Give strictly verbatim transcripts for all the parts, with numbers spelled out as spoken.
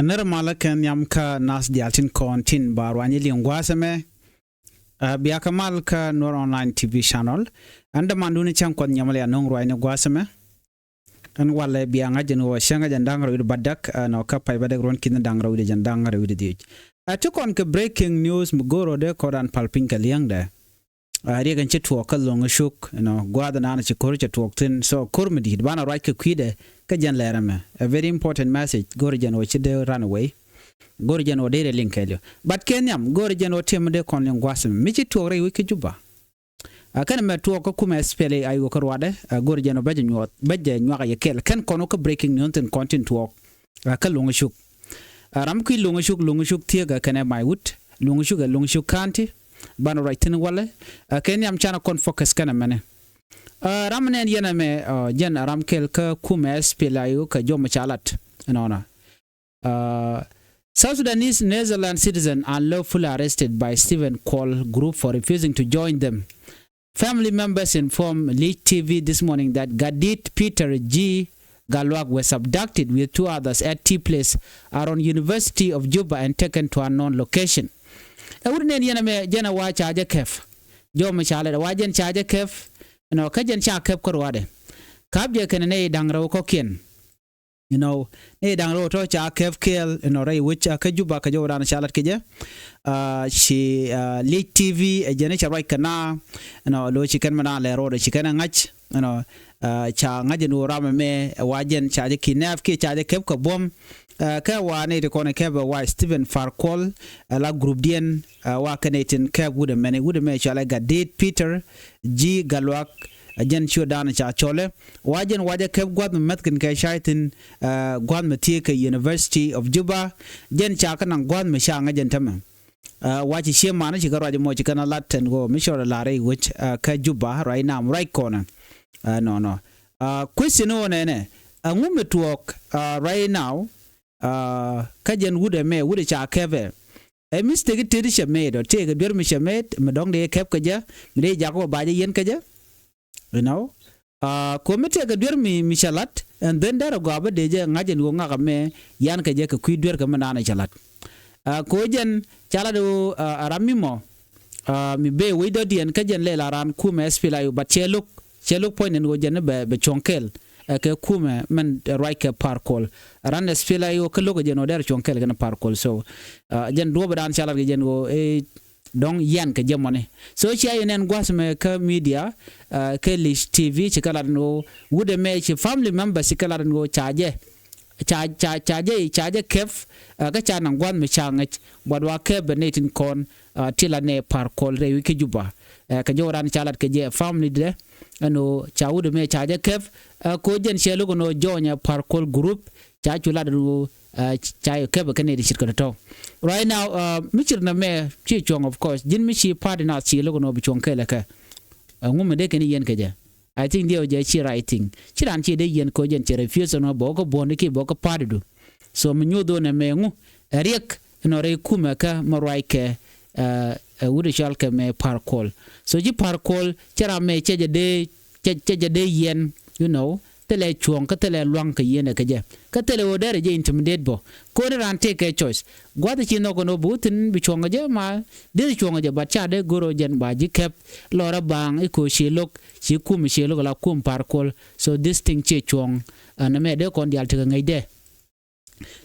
Nɛr malä kɛ nhiam kä nath diaal tin kɔn tin ba ruany liŋ gua̱a̱th ɛmɛ. Ɛ, bia kɛ mal kä Nuer Online T V channel. Ɛn dämandun cäŋ kuɔth nyɔmɔ lɛ anɔŋ ruanyni gua̱a̱th ɛmɛ. Ɛn walɛ bia ŋa̱c jɛn ɣöö cäŋ jɛn da̱ŋ rɛw wi̱cdɛ bädäk, ɛ, nɔ kä pay bädäk ruɔ̱n ki̱n da̱ŋ rɛw wi̱cdɛ jɛn da̱ŋ rɛw wi̱cdɛ dhieec. Ɛ, ti kɔn kɛ breaking news mi go̱o̱r ɣöö dee kɔn raan pal piny kɛ li̱eŋdɛ. Ɛ, riɛk ɛn ci tuɔɔk kä Loŋ Cuk, you know, gua̱a̱th ɛnan ci ko̱r cɛ tuɔɔk thi̱n. So ko̱r mi di̱i̱t banɛ ruac kɛ kui̱dɛ kä jɛn lɛr ɛmɛ. A very important message. Go̱r jɛn ɣöö ci dee run away. Go̱r jɛn ɣöö dee rɛ liŋ kɛɛliw. But kɛ nhiam, go̱r jɛn ɣöö tiɛm mi dee kɔn liŋ gua̱a̱th ɛmɛ. Mi ci tuɔɔk rɛy wec kä Juba. Ɛ, kɛn mɛ tuɔɔk kä kumɛ S P L A I O kä ruadɛ, ɛ, go̱r jɛn ɣöö bä jɛ nyuɔth, bä jɛ nyuak yɛ kɛl. Kɛn kɔn wä kä breaking news tin kɔn tin tuɔɔk. Ɛ, kä Loŋ Cuk. Ɛ, ram kui̱ Loŋ Cuk, Loŋ Cuk thiek ɛ kɛnɛ Maiwut, Loŋ Cuk ɛ Loŋ Cuk County, banɛ ruac thi̱n walɛ, ɛ, kɛ nhiam canɛ kɔn focus kɛnɛ mɛnɛ. Ɛ, ram nɛn yɛn ɛmɛ, ɛ, jɛn ɛ ram kɛl kä kumɛ S P L A I O kɛ jɔm ca lat, ɛnɔnɔ. Ɛ, South Sudanese Netherlands citizen unlawfully arrested by Stephen Kuol group for refusing to join them. Family members inform Lich T V this morning that Gadit Peter G. Galwak was abducted with two others at T Place around University of Juba and taken to unknown location. Ɛ wut nɛn yɛn ɛmɛ jɛn ɛ wa ca jɛ kɛp. Jɔm ca lɛ wa jɛn ca jɛ kɛp. Ɛnɔ kä jɛn ca kɛp kä ruadɛ. Kap jɛ kɛn nɛ i̱ da̱ŋ rɛw kɔkiɛn. You know, ni da̱ŋ rɛw tɔ ca kɛp kɛɛl, you know, rɛy wec, ɛ, kä Juba kɛ jɔw dan ca lat kɛ jɛ. Ɛ, ci, ɛ, Lich T V, ɛ, jɛn ca ruac kɛ na, you know, lo ci kɛn mɛ na lɛ rɔɔdɛ ci kɛn ɛ ŋa̱c, you know, ɛ, ca ŋa̱c ɛn ɣöö ram ɛmɛ, ɛ, wa jɛn ca jɛ kidnap kiɛ ca jɛ kɛp kɛ buɔ̱m. Ɛ, kɛ wa ni ti kɔn ɛ kɛp ɛ wa Stephen Par Kuol, ɛ, la group diɛn, ɛ, wa kɛn ɛ tin kɛp wut ɛmɛni, wut ɛmɛ cɔalɛ Gadit Peter G. Galwak, ɛ, jɛn ciö dan ca cɔlɛ. Wa jɛn wa jɛ kɛp gua̱th mi mäth kɛn kɛ cay thi̱n, ɛ, gua̱th mi thiee kɛ University of Juba. Jɛn ca kä naŋ gua̱th mi ca ŋäc jɛn tämɛ. Ɛ, wa ci cie man ci kä ruac mɔ ci kɛn a lat ɛn ɣöö mi cɔl a la rɛy wec, ɛ, kä Juba ruac nam ruac kɔnɛ. Ɛ, nɔnɔ. Ɛ, question ɣöö nɛnɛ. Ɛŋu mi tuɔɔk, ɛ, right now, ɛ, kä jɛn wut ɛmɛ, wut ɛ ca kɛpɛ. Ɛ mistake tëë ti cɛ made ɔ, tëëkɛ duer mi cɛ made, mi dɔ̱ŋ dee kɛp kɛ jɛ, mi dee jak wä ba jɛ yɛn kɛ jɛ. You know? Ɛ, ko mi tëëkɛ duer mi, mi cɛ lat, and then derɛ gɔaa bä dee jɛ ŋa̱c ɛn ɣöö ŋakɛ mɛ yan kɛ jɛ kɛ kui̱ duer kɛ mi naan cɛ lat. Ɛ, ko jɛn ca lat ɣöö, ɛ, ɛ ram mi mɔ, ɛ, mi bee wec dɔ̱diɛn kä jɛn lɛ la raan kumɛ S P L A I O, but cɛ lo̱k, cɛ lo̱k puɔ̱ny nɛn ɣöö jɛn bɛ, bɛ cuɔ̱ŋ kɛl, ɛ, kɛ kumɛ mɛn, ɛ, ruac kɛ Par Kuol. Ran S P L A I O kä lo̱k ɛ jɛn ɣöö derɛ cuɔ̱ŋ kɛl kɛn Par Kuol. So, ɛ, jɛn duɔ̱ɔ̱p dan ca lat kɛ jɛn ɣöö, ɛ, dɔ̱ŋ yɛn kɛ jɛ mɔni. So cia yɛn ɛn gua̱th mɛ kä media, ɛ, kɛ Lich T V ci kɛ lat ɛn ɣöö wut ɛmɛ ci family members ci kɛ lat ɛn ɣöö ca jɛ, ca, ca, ca jɛ, ca jɛ kɛp, ɛ, kä ca naŋ gua̱th mi ca ŋäc, but wa kɛp bɛ nɛy tin kɔn, ɛ, ti la nɛ Par Kuol rɛy wi̱c kä Juba. Ɛ, kɛ jɔw ran ca lat kɛ jɛ family dɛ, ɛn ɣöö ca wut ɛmɛ ca jɛ kɛp, ɛ, ko jɛn cɛ lo̱k ɛn ɣöö join ɛ Par Kuol group, ca cu lat ɛn ɣöö, ɛ, ca yɛ kɛp ɛ kɛ nɛy ti ce̱tkɛ tɔ̱tɔ̱. Right now, ɛ, mi ce̱t nɛmɛ ci cuɔ̱ŋ, of course, ji̱n mi ci party na ci lo̱k ɛn ɣöö bi cuɔ̱ŋ kɛɛl ɛ kɛ. Ɛŋu mi dee kɛn yɛn kɛ jɛ? I think diɛ wä jɛ ci right thing. Ci raan ci dee yɛn ko jɛn cɛ refuse nɔ bä wä kä buɔ̱n ki bä wä kä party du. So mi nyoth wä nɛ mɛ ŋu ɛ riɛk nɔ rɛy kumɛ kä mɛ ruac kɛ, ɛ, ɛ wut cɔal kɛ mɛ Par Kuol. So ci Par Kuol cɛ ram mɛ cɛ jɛ dee, cɛ, cɛ jɛ dee yɛn, you know, thilɛ cuɔ̱ŋ kä thilɛ lua̱ŋ kɛ yɛn ɛ kɛ jɛ. Kä thilɛ wä derɛ jɛ intimidate bä. Koni raan tëëkɛ choice. Gua̱th ci nhɔk kɛn wä bi wä thi̱n bi cuɔ̱ŋ kɛ jɛ ma dee cuɔ̱ŋ kɛ jɛ, but ca dee go̱r wä jɛn ba ji̱ kɛp. Lɔrä baaŋ i̱ ko̱ cie lo̱k, ci kum cie lo̱k la kum Par Kuol. So this thing cie cuɔ̱ŋ. Ɛn ɛmɛ dee kɔn diaal tekɛ ŋäcdɛ.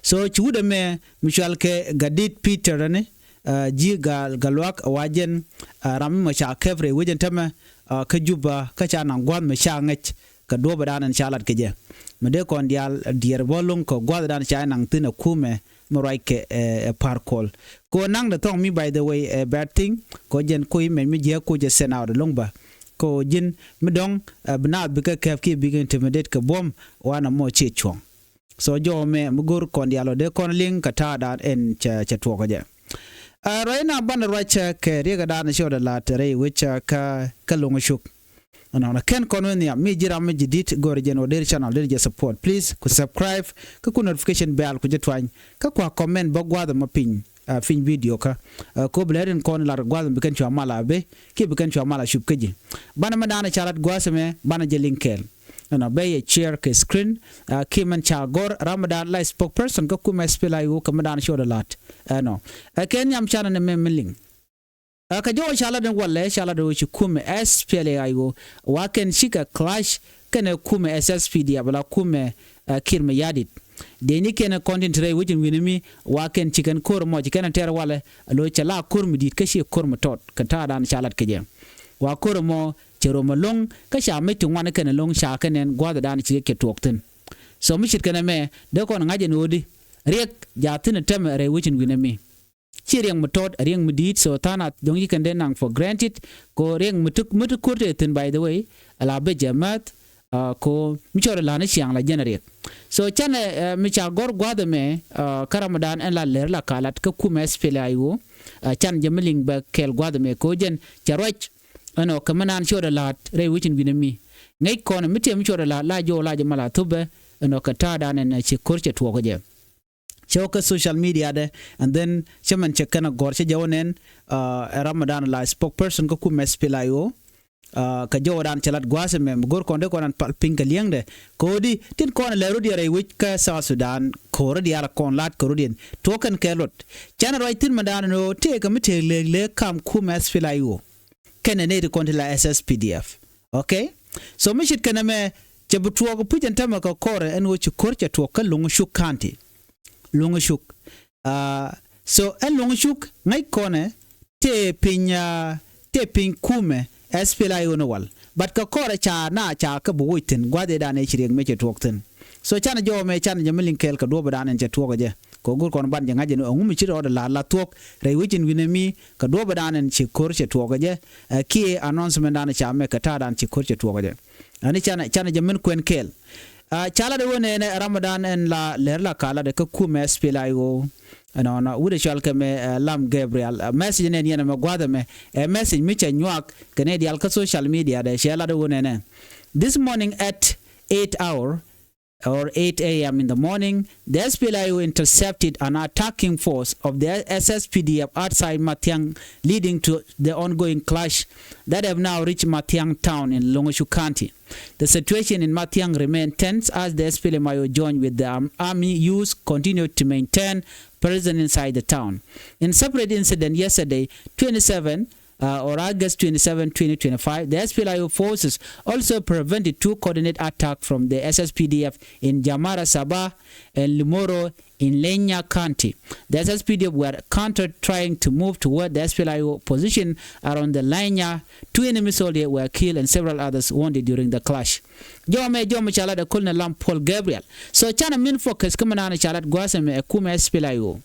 So ci wut ɛmɛ mi cual kɛ Gadit Peter ɛni, ɛ, ji̱ Gal, Galwak wa jɛn, ɛ, ram mi mɔ ca kɛp rɛy wecɛn tämɛ, ɛ, kä Juba kä ca naŋ gua̱th mi ca ŋäc kɛ duɔ̱ɔ̱pɛ dan ɛn ca lat kɛ jɛ. Mi dee kɔn diaal diɛɛr bä lo̱ŋ kɛ gua̱th dan ca naŋ thi̱n ɛ kumɛ mi ruac kɛ, ɛ, ɛ Par Kuol. Kɛ ɣöö naŋdɛ thɔŋ mi, by the way, ɛ bad thing, kɛ ɣöö jɛn koc mɛn mi jiäk koc ɛ send out ɛlɔ̱ŋ bä. Kɛ ɣöö ji̱n mi dɔ̱ŋ, ɛ, bi naath bikɛ kɛp kiɛ bikɛ intimidate kɛ buɔ̱m, wanɛ mɔ ciɛ cuɔ̱ŋ. So jɔw mɛ mi go̱r kɔn diaal ɔ dee kɔn liŋ kɛ ta̱a̱ dan ɛn cɛ, cɛ tuɔɔk kɛ jɛ. Ɛ, ruac na banɛ ruac, ɛ, kɛ riɛkɛ dan cɛ ɣöö dee la̱t rɛy wec, ɛ, kä, kä Loŋ Cuk. Ɛnɔnɔ kɛn kɔn wä nhiam mi ji̱ ram mi ji̱ di̱t go̱rɛ jɛn ɣöö der channel der jɛ support. Please ku subscribe kä ku notification bell ku jɛ tuany kä kua comment bä gua̱a̱th ɛmɔ piny, ɛ, piny video kä. Ɛ, ko bi lɛ rin kɔn lar gua̱a̱th ɛmɔ bi kɛn cua mal a ben kiɛ bi kɛn cua mal a cup kä ji̱. Banɛ mɛ da̱a̱n ca lat gua̱a̱th ɛmɛ banɛ jɛ liŋ kɛɛl. Ɛnɔ bɛ yɛ share kɛ screen. Kiɛ mɛn ca gɔr ram mi daan la spokesperson kä kumɛ S P L A I O kɛ mi daan ciötdɛ la̱t. Ɛnɔ ɛ kɛ nhiam canɛ ni mɛ mi liŋ. Kä jɔwä ca lat in walɛ ca lat ɣöö ci kumɛ S P L A I O wa kɛn cikɛ clash kɛnɛ kumɛ S S P D F la kumɛ Kiir Mayardit. Dee ni kɛn kɔn tin te rɛy wec in wi̱ni mi wa kɛn ci kɛn ko̱r mɔ ci kɛn tɛr walɛ. Lo̱c cɛ la ko̱r mi di̱i̱t kä ci ko̱r mi tɔt kɛ ta̱a̱ daan ca lat kɛ jɛ. Wa ko̱r mɔ cɛ röm ɛlɔ̱ŋ kä ca mec ti ŋuan kɛn ɛlɔ̱ŋ ca kɛn ɛn gua̱a̱th daan ci kɛ tuɔɔk thi̱n. So mi ce̱tkɛ nɛmɛ dee kɔn ŋa̱c ɛn ɣöödi riɛk jaathin ɛ tɛmɛ rɛy wec in wi̱ni mi. Ci riɛŋ mi tɔt riɛŋ mi di̱i̱t so tha̱a̱ŋ nath jɔ̱ŋ ci kɛn dee naŋ for granted. Ko riɛŋ mi ti mi ti ko̱r tëë thi̱n, by the way, ala bɛ jɛ määth. Ko mi cɔɔr la̱a̱n i̱ ciaŋ la jɛn riɛk. So canɛ mi ca gɔ̱r gua̱a̱th ɛmɛ kä ram mi daan ɛn la lɛr la kalat kä kumɛ S P L A I O. Can jɛ mi liŋ bɛ kɛɛl gua̱a̱th ɛmɛ ko jɛn cɛ ruac ɛnɔ kɛ mi naan cɔɔr la̱a̱t rɛy wec in wi̱ni mi. Ŋäc kɔn mi tiɛ mi cɔɔr la̱a̱t la jɔw la jɛ ma la thupɛ ɛnɔ kɛ ta̱a̱ daan ɛn ci ko̱r cɛ tuɔɔk jɛ. Cɛ wä kä social media dɛ and then cɛ mɛn cɛ kɛn a gɔr cɛ jɛ wä nɛn ɛ ram mi daan la spokesperson kä kumɛ S P L A I O. Kä jɛ wä daan cɛ lat gua̱a̱th ɛmɛ mi go̱r kɔn dee kɔn an pal piny kɛ li̱eŋdɛ. Ko̱di tin kɔn lɛ rut yɛ rɛy wec kä South Sudan ko̱r diaal kɔn lat ko̱r diɛn tuɔk kɛn kɛ luɔt. Canɛ ruac thi̱n mi daan ni ɣöö tëëkɛ mi tëëk lëëk lëëk kam kumɛ S P L A I O. Kɛnɛ nɛy ti kɔn ti la S S P D F. Okay. So mi ce̱tkɛ nɛmɛ cɛ bi tuɔɔk puc ɛn tämɛ kɛ kɔrɛ ɛn ɣöö ci ko̱r cɛ tuɔɔk kä Loŋcuk County. Loŋcuk. So ɛn Loŋcuk ŋäc kɔnɛ tëë piny tëë piny kumɛ S P L A I O ni wal. But kɛ kɔrɛ ca na ca kä bi woc thi̱n gua̱th ëëdan ëë ci riɛk mëë cɛ tuɔɔk thi̱n. So canɛ jɔw ɛmɛ canɛ jɛ mi liŋ kɛɛl kɛ duɔ̱ɔ̱p ëëdan ɛn cɛ tuɔɔk ɛ jɛ. Kɛ go̱r kɔn ban jɛ ŋa̱c ɛn ɣöö ɛŋu mi ci rɔɔdɛ la̱r la thuɔ̱k rɛy wec in wi̱nɛ mi kɛ duɔ̱ɔ̱p ëëdan ɛn ci ko̱r cɛ tuɔɔk ɛ jɛ. Kiɛ announcement dan ca mɛ kɛ ta̱a̱ dan ci ko̱r cɛ tuɔɔk ɛ jɛ. Ani canɛ canɛ jɛ min kuɛn kɛɛl. Ca lat ɛ ɣöö nɛɛnɛ ram ëëdan ɛn la lɛr la ka lat ɛ kä kumɛ S P L A I O. Ɛnɔnɔ wut ɛ cɔal kɛ mɛ Lam Gabriel message nɛn yɛn ɛmɛ gua̱a̱th ɛmɛ. Ɛ message mi cɛ nyuak kɛ nɛy diaal kä social media dɛ cɛ lat ɛ ɣöö nɛɛnɛ. This morning at eight hour or eight A M in the morning, the S P L A I O intercepted an attacking force of the S S P D F outside Mathiang, leading to the ongoing clash that have now reached Mathiang town in Loŋcuk County. The situation in Mathiang remained tense as the S P L M I O joined with the army youth continued to maintain presence inside the town. In separate incident yesterday, twenty-seven uh, or August twenty-seven, twenty twenty-five, the S P L A I O forces also prevented two coordinated attacks from the S S P D F in Jamara Saba and Limoro in Lenya County. The S S P D F were countered trying to move toward the S P L A I O position around the Lenya. Two enemy soldiers were killed and several others wounded during the clash. Jɔmɛ jɔmɛ ca lat ɛ Colonel Lam Paul Gabriel. So canɛ min focus kä mɛ naan ca lat gua̱a̱th ɛmɛ ɛ kumɛ S P L A I O.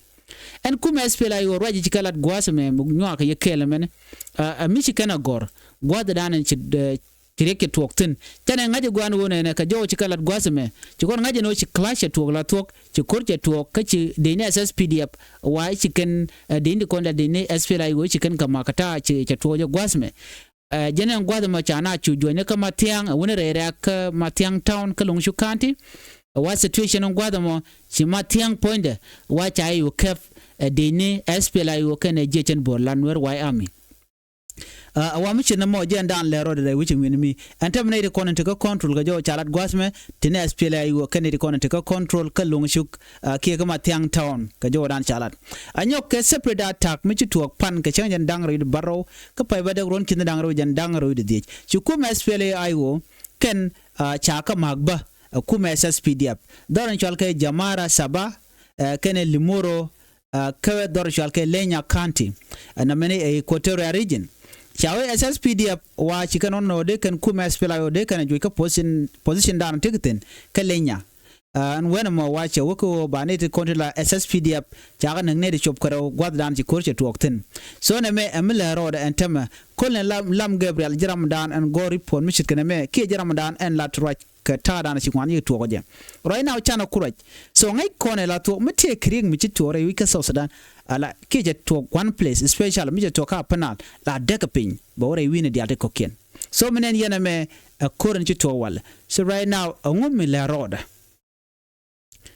Ɛn kumɛ S P L A I O ruac ci kɛ lat gua̱a̱th ɛmɛ mi nyuak yɛ kɛɛl ɛmɛn. Ɛ mi ci kɛn a gɔr gua̱a̱th dan ɛn ci ci riɛk cɛ tuɔɔk thi̱n. Canɛ ŋa̱c ɛ gua̱a̱n ɣöö nɛnɛ kɛ jɔw ci kɛ lat gua̱a̱th ɛmɛ ci kɔn ŋa̱c ɛn ɣöö ci clash cɛ tuɔɔk la thuɔ̱k ci ko̱r cɛ tuɔɔk kä ci deni S S P D F wa ci kɛn deni kɔn la deni S P L A I O ci kɛn kɛ mak kɛ ta̱a̱ ci cɛ tuɔɔk jɛ gua̱a̱th ɛmɛ. Jɛn ɛn gua̱th ɛmɔ ca na cu juɔ̱nyni kä Mathiaŋ ɛ wuni rɛy rɛ̈k kä Mathiaŋ town kä Loŋcuk County. Wa situation ɛn gua̱th ɛmɔ ci Mathiaŋ puɔ̱nydɛ wa ca i̱ wä kɛp ɛ dicni S P L A I O kɛnɛ jiɛcɛn bo̱r la Nuer White Army. Ɛ wa mi ci nɛmɔ jɛn dan lɛ rɔɔdɛ rɛy wi̱c in wi̱ni mi ɛn tɛm nɛy ti kɔn in ti kä control kɛ jɔw ca lat gua̱th mɛ ti nɛ S P L A I O kɛnɛ ti kɔn in ti kä control kä Loŋcuk kiɛ kä Mathiaŋ town kɛ jɔwdan ca lat. A nyɔk kɛ separate attack mi ci tuɔɔk pan kɛ cäŋ jɛn da̱ŋ rɛw di bärɔw kä pay bä dek ruɔ̱n ki̱n da̱ŋ rɛw jɛn da̱ŋ rɛw di dhiec. Ci kumɛ S P L A I O kɛn ca kä ma̱a̱k bä ɛ kumɛ S S P D F dhɔr in cɔal kɛ Jamara Saba kɛnɛ Limoro kä dhɔr in cɔal kɛ Lenya County. Ɛ nɔmɛni ɛ Equatoria region ca wee S S P D F wa ci kɛn ɣɔn nɔ dee kɛn kumɛ S P L A I O dee kɛn ɛ juɔc kä position dan ti kɛ thi̱n kä Lenya. Ɛn wen ɛmɔ wa cɛ wä kä ɣöö ba ni ti kɔn ti la S S P D F ca kɛ näk nɛy ti cop kɛ rɛw gua̱thdan ci ko̱r cɛ tuɔɔk thi̱n. So nɛmɛ ɛ mi lɛ rɔɔdɛ ɛn tämɛ Colonel Lam Gabriel ji̱ ramdan ɛn gɔ̱r report mi ce̱tkɛ nɛmɛ kiɛ ji̱ ramdan ɛn la ti ruac kɛ ta̱a̱dan ci ŋuan yik tuɔɔk jɛ. Ruac na wä canɛ ku ruac. So ŋäc kɔn ɛ la tuɔɔk mi tëë kɛ riɛk mi ci tuɔɔk rɛy wi̱c kä South Sudan. Ala kiɛ cɛ tuɔɔk one place especially mi cɛ tuɔɔk kä Upper Nile la däk kɛ piny bɛ wä rɛy wi̱i̱ni diaal ti kɔ̱kiɛn. So mi nɛn yɛn ɛmɛ ɛ ko̱r ɛn ci tuɔɔk walɛ. So right now ɛŋu mi lɛ rɔɔdɛ.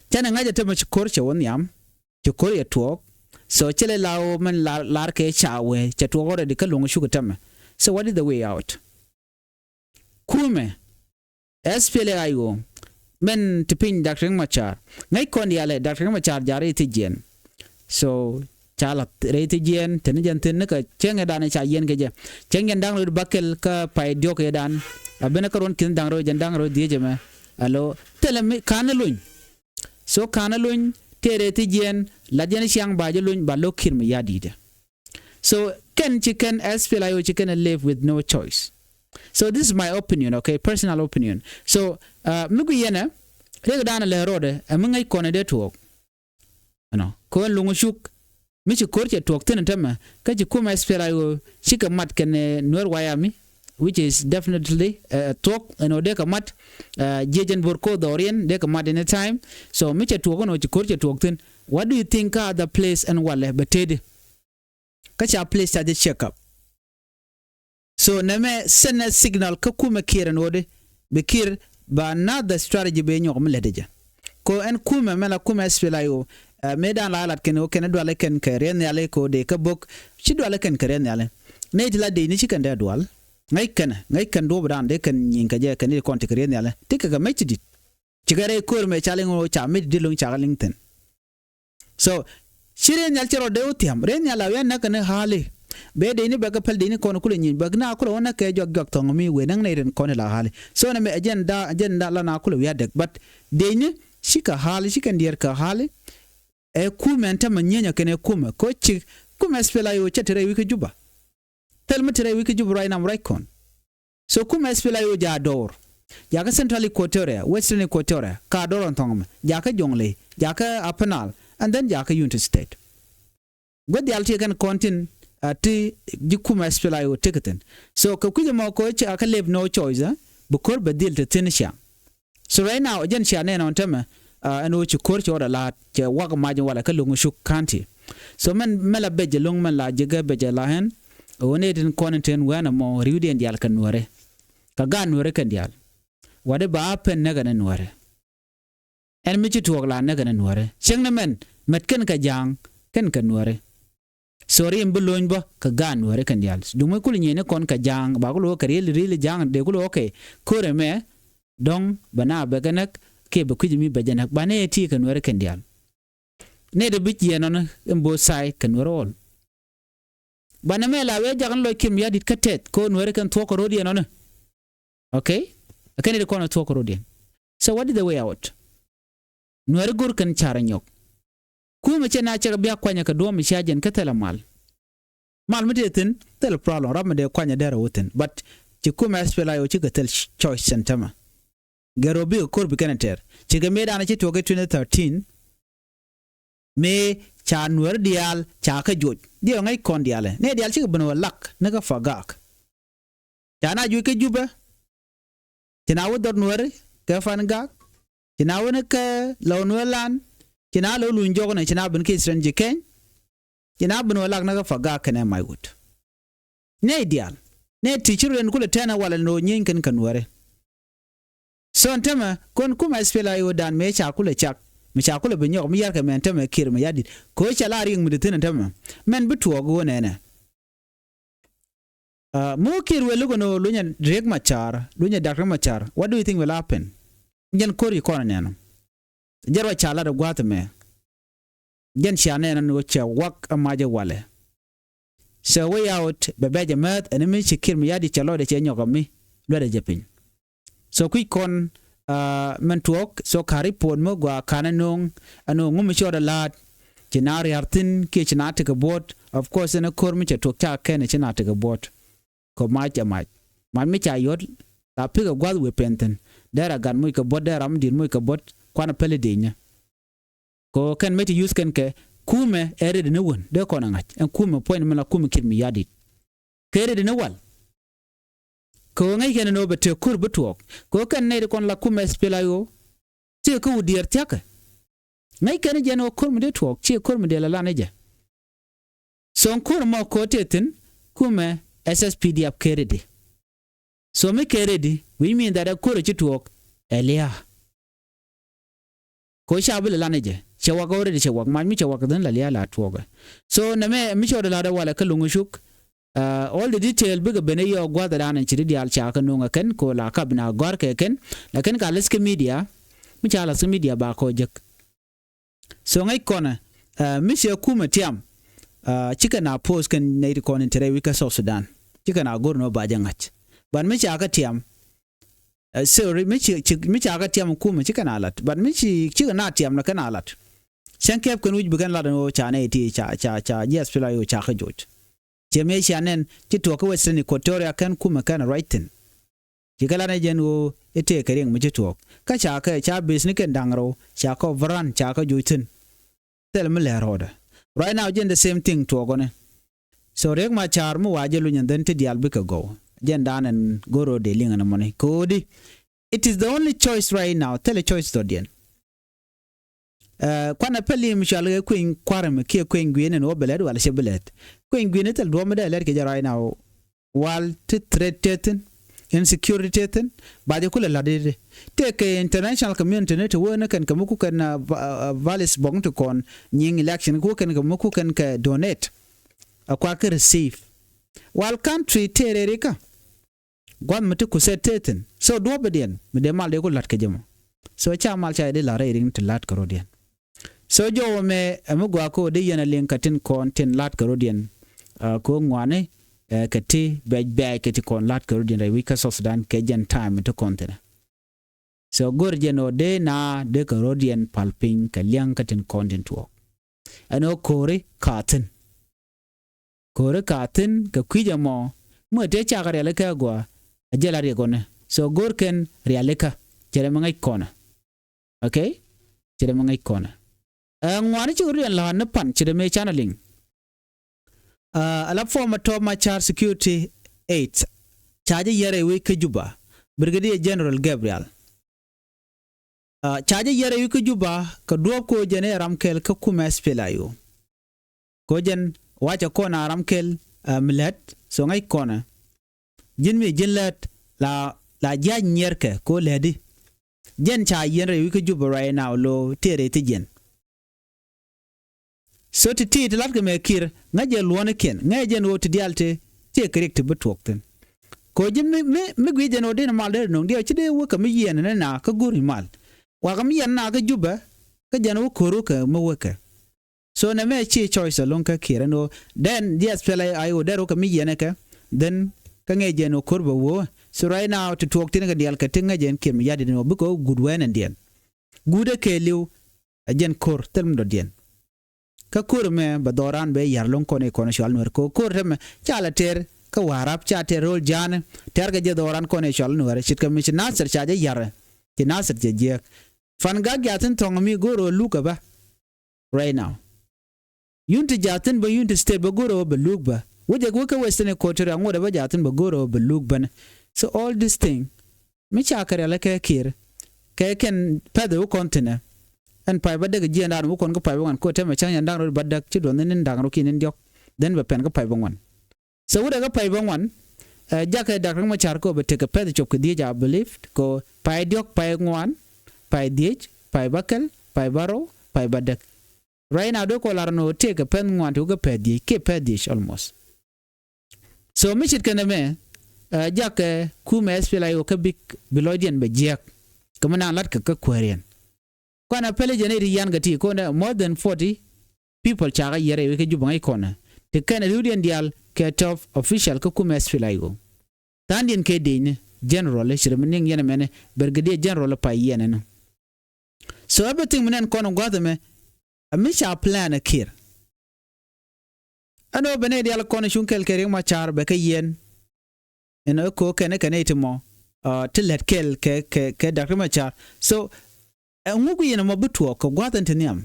Canɛ ŋa̱c ɛ tämɛ ci ko̱r cɛ wä nhiam ci ko̱r yɛ tuɔɔk. So cɛ lɛ la wä mɛn lar kɛ ca wee cɛ tuɔɔk already kä Loŋcuk tämɛ. So what is the way out? Kumɛ S P L A I O, mɛn ti piny Doctor Riek Machar. Ŋäc kɔn diaalɛ Doctor Riek Machar ja̱ rɛy thiec jiɛn. So ca la̱th rɛy thiec jiɛn, te ni jɛn thi̱n nikɛ cäŋ ëëdan ca yiɛn kɛ jɛ. Cäŋ jɛn da̱ŋ rɛw bäkɛl kä pay diɔ̱k ëëdan. A ben kä ruɔ̱n ki̱n da̱ŋ rɛw, jɛn da̱ŋ rɛw dhiec ɛmɛ. Alo, thilɛ mi ka̱n luny. So ka̱n luny, tëë rɛy thiec jiɛn, la̱th jɛn ciaŋ ba jɛ luny, ba lo̱k Kiir Mayardit. So kɛn ci kɛn S P L A I O ci kɛn live with no choice. So this is my opinion, okay, personal opinion. So uh, mi gui yɛnɛ, riɛk danɛ lɛ rɔɔdɛ, ɛ mi ŋäc kɔnɛ dee tuɔɔk. Ɛnɔ kɛ ɣän Luŋ Cuk, mi ci ko̱r cɛ tuɔɔk thi̱n tämɛ, kä ci kumɛ S P L A I O cikɛ mat kɛn, eh, Nuer White Army, which is definitely, eh, thuɔ̱k ɛn ɣöö dee kɛ mat, eh, jiɛc ɛn bo̱r ko̱r dhɔriɛn dee kɛ mat any time. So mi cɛ tuɔɔk ɛn ɣöö ci ko̱r cɛ tuɔɔk thi̱n, what do you think kä other place ɛn walɛ bɛ tëëdi? Kä ca place ca jɛ check up. So nɛmɛ send a signal kä kumɛ Kiir ɛn ɣöö dee bi Kiir ba another strategy bɛ nyɔk mi lät jɛ. Ko ɛn kumɛ mɛ la kumɛ S P L A I O, eh, mëë dan la lat kɛn ɣöö kɛn dualɛ kɛn kɛ riɛn nhiali ko dee kä bok, ci dualɛ kɛn kɛ riɛn nhiali. Nɛy ti la dee ni ci kɛn dee dual. Ŋäc kɛn, ŋäc kɛn duɔ̱p dan dee kɛn nyin kɛ jɛ kɛn i̱ kɔn ti kɛ riɛn nhiali. Ti kɛ kɛ mec ti dit. Ci kɛ rɛy ko̱r mɛ ca liŋ ɣöö ca mec ti dit lo̱ŋ ca kɛ liŋ thi̱n. So ci rɛy nhial cɛ rɔ dee wä thiam, rɛy nhial la wian näk kɛn i̱ ha̱a̱li. Bɛ dee ni bɛ kɛ päl dee ni kɔn kulɛ nyin bɛ na kulɛ wä näk kɛ juak juak thɔŋ mi wee näk nɛy rin kɔn i̱ la ha̱a̱li. So nɛ mɛ ɛ jɛn da, jɛn da la na kulɛ wiat dɛk, but dee ni ci kɛ ha̱a̱li, ci kɛn diɛɛr kɛ ha̱a̱li. Ɛ kumɛ ɛn tämɛ nyieny ɛ kɛn ɛ kumɛ ko ci kumɛ S P L A I O cɛ te rɛy wi̱i̱ kä Juba. Thil mi te rɛy wi̱i̱ kä Juba right now, right kɔn. So kumɛ S P L A I O ja̱ dɔɔr. Jakä Central Equatoria, Western Equatoria, ka dɔɔr ɔn thɔŋ mɛ. Jakä Jonglei, jakä Upper Nile, and then jakä Unity State. Gua̱th diaal ti kɛn kɔn tin, ah, ti ji̱ kumɛ S P L A I O ti kɛ thi̱n. So kɛ kui̱c ɛmɔ kɛ ɣöö ca kɛ lep no choice, ah, bi ko̱r bɛ dhil te thi̱n ciaŋ. So right now, jɛn cia nɛn ɔn tämɛ, ah, ɛn ɣöö ci ko̱r cɛ ɣɔt a la̱a̱t, cɛ wak mac walɛ kä Loŋ Cuk County. So mɛn, mɛn la bec ɛlɔ̱ŋ, mɛn la jek ɛ bec ɛ la ɣän, ɣöö nɛy tin kɔn in ten wɛn ɛmɔ ri̱wdiɛn diaal kɛ Nuäärɛ. Kɛ gaat Nuäärɛ kɛn diaal. Wa̱dɛ ba a pen näk ɛn ɛ Nuäärɛ. Ɛn mi ci tuɔɔk la näk ɛn ɛ Nuäärɛ. Cieŋ ni mɛn, mɛt kɛn kɛ Ja̱a̱ŋ, kɛn kɛ Nuäärɛ. So riɛm bi lo̱ny bä kɛ gaat Nuäärɛ kɛn diaal. Duŋ mi kul nyieen ni kɔn kɛ Ja̱a̱ŋ, ba kul wä kɛ riel, riel Ja̱a̱ŋ, dee kul wä kɛ ko̱r ɛmɛ, dɔ̱ŋ bɛ na bɛ kɛ näk, kiɛ bɛ kui̱c mi bɛ jɛ näk. Ba nɛ ɛ ti kɛ Nuäärɛ kɛn diaal. Nɛ dee bi jiɛɛn ɔni in both side kɛ Nuäärɛ all. Ba nɛ mɛ la wee jak ni lɔc Kiir Mayardit kä tɛth, ko Nuäärɛ kɛn thuɔ̱k kɛ ro̱diɛn ɔni. Okay? Kɛn it kɔn thuɔ̱k kɛ ro̱diɛn. So what is the way out? Nuäärɛ go̱r kɛn car nyɔk. Kumɛ cɛ na cɛ kɛ bia kuanyɛ kɛ duɔ̱ɔ̱m mi cia jɛn kä thilɛ mal. Mal mi tëë thi̱n, thilɛ problem, rap mi dee kuanyɛ dee rɛ wä thi̱n. But ci kumɛ S P L A I O cikɛ thil choice cɛn tämɛ. Gɛr rɔ bikɛ ko̱r bi kɛn ɛ tɛr. Cikɛ mëë danɛ ci tuɔɔk i̱ twenty thirteen. Mëë ca Nuäärɛ diaal ca kä joc. Diɛ ŋäc kɔn diaalɛ. Nɛ diaal cikɛ ben wä lak ni kä Pagak. Ca na juc kä Jubɛ. Ci na wä dhɔr Nuäärɛ kɛ Pangak. Ci na wä ni kä Lɔw Nuäär lan. Ci na Lɔw Luny jɔknɛ, ci na ben kä Eastern Jikɛny. Ci na ben wä lak ni kä Pagak kɛnɛ Maiwut. Nɛy diaal. Nɛy ti ci rɔ den kulɛ tɛnɛ walɛ ni rɔ nyieeny kɛn kɛ Nuäärɛ. So ɛn tämɛ kɔn kumɛ S P L A I O dan mëë ca kulɛ cak, mi ca kulɛ bi nyɔk mi yarkɛ mɛ ɛn tämɛ Kiir Mayardit. Kɛ ɣöö cɛ la riɛk mi di thi̱n ɛn tämɛ. Mɛn bi tuɔɔk ɣöö nɛnɛ. Ah, mi wä Kiir wëë lukɛ ni ɣöö lunyɛ Riek Machar, lunyɛ Dak Riek Machar. What do you think will happen? Jɛn ko̱r ci kɔn ɛ nɛn ɔ. Jɛn ruac ca lat ɛ gua̱a̱th ɛmɛ. Jɛn cia nɛn ɛn ɣöö cɛ wak ɛ mac ɛ walɛ. So way out bɛ bɛc ɛ määth ɛn mi ci Kiir Mayardit cɛ lɔcdɛ cɛ nyɔk ɛ mi luɛtdɛ jɛ piny. So kui̱c kɔn, ah, mɛn tuɔɔk, so ka report mi gɔaa ka̱n ɛ no̱o̱ŋ, ɛ no̱o̱ŋ ŋu mi cɔɔdɛ la̱a̱t, ci na ria̱r thi̱n kiɛ ci na tekɛ buɔ̱t. Of course ɛn ɛ ko̱r mi cɛ tuɔɔk ca kɛn ɛ ci na tekɛ buɔ̱t. Kɛ mac ɛ mac. Mac mi ca yɔ̱t la pikɛ gua̱th wëë pɛn thi̱n. Dee ra gat moc kɛ buɔ̱t, dee ra mi di̱i̱t moc kɛ buɔ̱t, kuanɛ päli dee nyɛ. Kɛ ɣöö kɛn mëë ti use kɛn kɛ kumɛ ɛ rɛt ni wän dee kɔn ɛ ŋa̱c. Ɛn kumɛ puɔ̱ny ni mɛn la kumɛ Kiir Mayardit. Kɛ rɛt ni wal. Kɛ ɣöö ŋäc kɛn ni ɣöö bɛ tëë ko̱r bi tuɔɔk. Kɛ ɣöö kɛn nɛy ti kɔn la kumɛ S P L A I O. Tëë kä wut diɛɛr thia̱kɛ. Ŋäc kɛn jɛn ɣöö ko̱r mi dee tuɔɔk, ciɛ ko̱r mi dee la lan ɛ jɛ. So ɛn ko̱r mɔ ko̱r tëë thi̱n, kumɛ S S P D F kɛ rɛt di. So mi kɛ rɛt di, which mean that ɛ ko̱r ɛ ci tuɔɔk, ɛ lia̱a̱. Ko ca bi lɛ lan ɛ jɛ. Cɛ wak already, cɛ wak. Mac mi cɛ wak dhin la lia̱a̱ la tuɔɔkɛ. So nɛmɛ mi cɛ wak dee la dee walɛ kä Luŋ Cuk. All the detail bikɛ ben i̱ yɔɔk gua̱thɛ dan in ci di diaal ca kɛ nuŋ ɛ kɛn ko la kap na gɔ̱a̱r kɛ kɛn. Lakin ka läth kä media mi ca läth kä media ba kɔ jek. So ŋäc kɔnɛ mi cɛ kumɛ tiam cikɛ na post kɛn nɛy ti kɔn in te rɛy wi̱c kä South Sudan. Cikɛ na go̱r ni wä ba jɛ ŋa̱c. But mi ca kɛ tiam sorry mi ca kɛ tiam kumɛ cikɛ na lat. But mi ci cikɛ na tiam na kɛn a lat. Cäŋ kɛp kɛn wi̱c bi kɛn lat ɛn ɣöö ca nɛy ti ca ca ca jiɛth pila yo ca kɛ joc. Ciɛ mëë cia nɛn ci tuɔɔk kä Western Equatoria kɛn kumɛ kɛn ruac thi̱n. Ci kɛ lat ni jɛn ɣöö i̱ tëëkɛ riɛŋ mi ci tuɔɔk kä ca kɛ ca beth ni kɛn da̱ŋ rɛw ca kɛ overrun ca kɛ joc thi̱n. Thil mi lɛr rɔɔdɛ. Right now jɛn the same thing tuɔɔk ɣɔni. So Riek Machar mi wa jɛ luny ɛn dhän ti diaal bikɛ gɔw. Jɛn dan ɛn go̱r rɔɔdɛ liŋ ɛn mɔni ko̱di. It is the only choice right now. Thil choice dhɔdiɛn. Kuanɛ pɛl i̱ mi cual kɛ kueny kua̱r mi kiɛ kueny gui̱n in wä bɛ lɛt wal cɛ bi lɛt. Kueny gui̱n in thil duɔ̱ɔ̱p mi dee lɛt kɛ jɛ right now. Wal ti threat tethin, insecurity tethin. Ba jɛ kulɛ la̱t i̱ tëëkɛ international community ni ti wee ni kɛn kɛ mi ku kɛn valis bɔk ti kɔn nyiŋ election ku kɛn kɛ mi ku kɛn kɛ donate. A kuak kɛ receive. Wal country tëë rɛri kä gua̱th mi ti kusɛ tethin. So duɔ̱pä diɛn mi dee mal dee ku la̱t kɛ jɛ mɔ. So ca mal ca yɛ di la̱t rɛy riŋ ti la̱t kɛ rɔ̱diɛn. So jɔwä mɛ ɛ mi gɔaa ko di yɛn a liŋ kɛ tin kɔn tin la̱t kɛ rɔ̱diɛn. Ko ŋuani kɛ ti bɛc bɛc kɛ ti kɔn la̱t kɛ rɔ̱diɛn rɛy wi̱c kä South Sudan kɛ jɛn time mi ti kɔn thinɛ. So go̱r jɛn ɔ dee na dee kɛ rɔ̱diɛn pal piny kɛ liɛŋ kɛ tin kɔn tin tuɔɔk. Ɛn ɔ ko̱ri ka thi̱n. Ko̱ri ka thi̱n kɛ kui̱c ɛmɔ mi ɛ tëë cakɛ rialikä ɛ gɔaa. Ɛ jɛ la riɛk ɣɔni. So go̱r kɛn rialikä. Cɛ rɛ mi ŋäc kɔnɛ. Okay. Cɛ rɛ mi ŋäc kɔnɛ. Ɛ ŋuani ci rɔ̱diɛn la̱a̱t ni pan cɛ rɛ mi canɛ liŋ. Ala former Riek Machar security aid ca jɛ yɛrɛ wi̱c kä Juba. Brigadier General Gabriel ca jɛ yɛrɛ wi̱c kä Juba kɛ duɔ̱ɔ̱p ko jɛn i̱ ram kɛl kä kumɛ SPLA-IO. Ko jɛn wacɛ kɔn a ram kɛl mi lät so ŋäc kɔnɛ. Ji̱n mi ji̱n lät la la jiac nyiɛrkɛ ko lätdi. Jɛn ca yɛn rɛy wi̱c kä Juba right now lo tëë rɛy thi jɛn. So ti ti ti latkɛ mɛ Kiir ŋäc jɛ luɔ̱nikiɛn ŋäc jɛn ɣöö ti diaal ti ti kɛ riɛk ti bi tuɔɔk thi̱n. Kɛ ɣöö ji̱ mi mi mi gui̱c jɛn ɣöö dee ni mal dee ri no̱o̱ŋ diaal ci dee wekɛ mi yiɛn ni na kä go̱r i̱ mal. Wakä mi yiɛn na kä Jubɛ kä jɛn wä ko̱r wekɛ mi wekɛ. So nɛ mɛ ci choice ɛlɔ̱ŋ kä Kiir ɛn ɣöö dɛn ji̱ SPLA-IO dee ri wekɛ mi yiɛn ɛ kɛ dhän kä ŋäc jɛn ɣöö ko̱r bɛ wee. So right now ti tuɔɔk thi̱n kɛ diaal kɛ ti ŋäc jɛn Kiir mi ya̱diɛn ɣöö bikɛ wä guut wɛɛnɛndiɛn. Guut ɛ kɛɛliw. Ɛ jɛn ko̱r thil mi dɔ̱diɛn. Kä ko̱r ɛmɛ bɛ dhɔran bɛ yar lo̱ŋ kɔn i̱ kɔn cual nuɛr kɛ ko̱r tɛmɛ ca lɛ tɛr kä Warap ca tɛr ro̱l ja̱a̱ni tɛr kɛ jɛ dhɔran kɔn i̱ cual nuɛr ce̱tkɛ mi ci Nasir ca jɛ yar. Ci Nasir cɛ jiɛk. Fan gak ja̱thin thɔŋ mi go̱r ɣöö luk ɛ bä. Right now. Unity ja̱thin bä Unity State bä go̱r ɣöö bɛ luk bä wä jɛ wä kä Western Equatoria ŋot ɛ bä ja̱thin bä go̱r ɣöö bɛ luk bänɛ. So all this thing mi ca kɛ rial kɛ Kiir kɛ kɛn pɛth wä kɔn thi̱nɛ. Ɛn pay bädäk jiɛn da̱a̱n wä kɔn kä pay bä ŋuan ko tɛmɛ cäŋ yɛn da̱ŋ rɔ bädäk ci duɔth ni da̱ŋ rɔ ki̱n in diɔ̱k. Then bɛ pɛn kä pay bä ŋuan. So wut ɛ kä pay bä ŋuan. Ɛ jakɛ Dak Riek Machar ko bɛ tekɛ pɛth cop kɛ dhiec a believe ko pay diɔ̱k pay ŋuan. Pay dhiec pay bäkɛl pay bärɔw pay bädäk. Right now dee kɔ lar nɔ tëëkɛ pɛth ŋuan ti wä kä pɛth dhiec kiɛ pɛth dhiec almost. So mi ce̱tkɛ nɛmɛ ɛ jakɛ kumɛ SPLA-IO kä bik bi lɔcdiɛn bɛ jiɛk. Kɛ mi naaŋ la̱tkɛ kä kuääriɛn. Kɔn a pɛli jɛn i̱ ri yan kɛ ti kɔn more than forty people ca kä yiɛr ɛ wek kä Juba ŋäc kɔn ɛ ti kɛn ɛ riwdiɛn diaal kɛ top official kä kumɛ SPLA-IO. Tha̱a̱ŋdiɛn kɛ dec ni general i̱ ci ri mi niŋ yɛn ɛmɛn i̱ brigadier general i̱ pay yɛn ɛn i̱. So everything mi nɛn kɔn ɛ gua̱th ɛmɛ ɛ mi ca plan ɛ Kiir. Ɛn ɣöö ben i̱ diaal kɔn cuŋ kɛl kɛ Riek Machar bɛ kä yɛn. Ɛn ɣöö ko kɛn ɛ kɛn i̱ ti mɔ ti lät kɛl kɛ kɛ kɛ Dak Riek Machar. So ɛŋu guiyɛn ɛmɔ bi tuɔɔk kɛ gua̱th ɛn ti nhiam.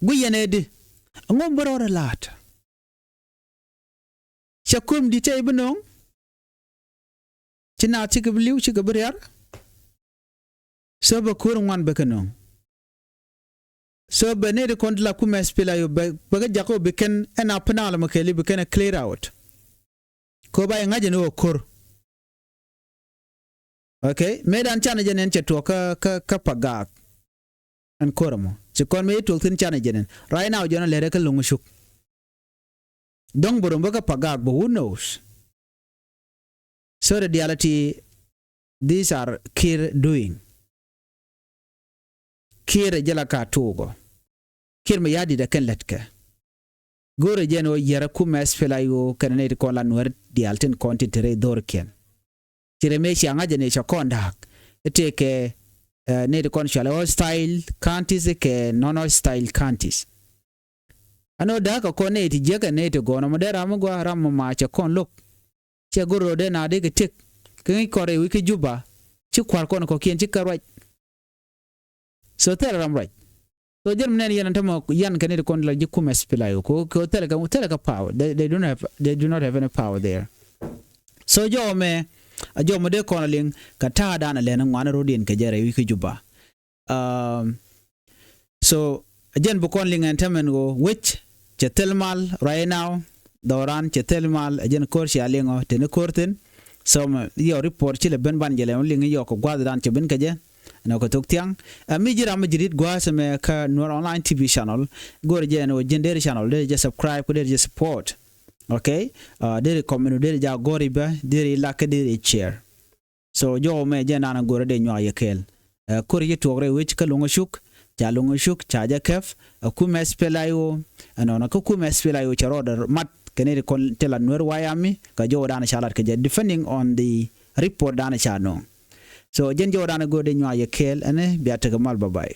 Guiyɛn ɛ di ɛŋu bi rɔɔdɛ la̱a̱t. Cɛ kööm di̱t tɛy bi nööŋ. Ci naath cikɛ bi li̱w cikɛ bi riar. So bɛ ko̱r ŋuan bɛ kɛ nööŋ. So bɛ nɛy ti kɔn ti la kumɛ SPLA-IO bɛ bɛ kɛ jakä bi kɛn ɛn a pinaal mɛ kɛɛli bi kɛn ɛ clear out. Kɛ ɣöö ba yɛ ŋa̱c ɛn ɣöö ko̱r. Okay, mëë dan canɛ jɛ nɛn cɛ tuɔɔk kä kä kä Pagak. Ɛn ko̱r ɛmɔ ci kɔn mëë tuɔɔk thi̱n canɛ jɛ nɛn right now jɔn ɛ lɛrɛ kä lo̱ŋ cuk. Dɔ̱ŋ bɛ rom bä kä Pagak bä, who knows? So the reality, these are Kiir doing. Kiir ɛ jɛ la ka tuukɔ. Kiir mɛ ya̱a̱ dit ɛ kɛn lät kɛ. Go̱o̱rɛ jɛn ɣöö yɛrɛ kumɛ S P L A I O kɛnɛ nɛy ti kɔn la Nuɛr diaal tin kɔn tin te rɛy dho̱rkiɛn. Ci rɛ mëë cia ŋa̱c jɛ nɛy cɛ kɔn da̱a̱k. Ɛ tëëkɛ, eh, nɛy ti kɔn cualɛ hostile counties kɛ non hostile counties. Ɛn ɣöö da̱a̱k kɛ kɔn nɛy ti jiäkɛ nɛy ti gɔ̱ɔ̱n ɔmɔ dee ram mi gɔaa ram mi ma cɛ kɔn lo̱k. Cɛ go̱r rɔɔdɛ na dee kɛ tëk kɛ ŋi̱c kɔn rɛy wi̱c kä Juba. Ci kua̱r kɔn kɔ̱kiɛn ci kɛ ruac. So thilɛ ram ruac. So jɛn mi nɛn yɛn ɛn tämɛ yan kɛ nɛy ti kɔn la ji̱ kumɛ S P L A I O kɛ kɛ thilɛ kɛ thilɛ kɛ power. They, they don't have, they do not have any power there. So jɔw mɛ a jɔw mɛ dee kɔn a liŋ kɛ ta̱a̱ da̱a̱n a lɛn ŋuan rɔɔdiɛn kɛ jɛ rɛy wi̱c kä Juba. Um, so a jɛn bi kɔn liŋ ɛn tämɛn ɣöö wec cɛ thil mal right now. Dhɔran cɛ thil mal a jɛn ko̱r cia liŋ ɔ teni ko̱r thin. So mɛ yɔ report ci lɛ ben ban jɛ lɛ liŋ yɔ kɛ gua̱th dan cɛ ben kɛ jɛ. Ɛn ɔ kɛ thok thiaŋ. Ɛ mi ji̱ ram mi ji̱ rit gua̱a̱th ɛmɛ kä Nuer Online T V channel. Go̱r jɛ ɛn ɔ ji̱n deri channel deri jɛ subscribe kɛ deri jɛ support. Okay. Uh, deri comment deri jɛ a go̱r ibɛ deri like deri share. So jɔw mɛ jɛ nan a go̱rä dee nyuak yɛ kɛɛl. Ɛ, ko̱r ci tuɔɔk rɛy wec kä Luŋä Cuk ca Luŋä Cuk ca jɛ kɛp. Ɛ, kumɛ S P L A I O ɛnɔnɔ kä kumɛ S P L A I O cɛ rɔɔdɛ mat kɛ nɛy ti kɔn ti la Nuer White Army kɛ jɔw dan ca lat kɛ jɛ depending on the report dan ca nööŋ. So jɛn jɔw dan a go̱rä dee nyuak yɛ kɛɛl ɛn bia tekɛ mal, bye bye.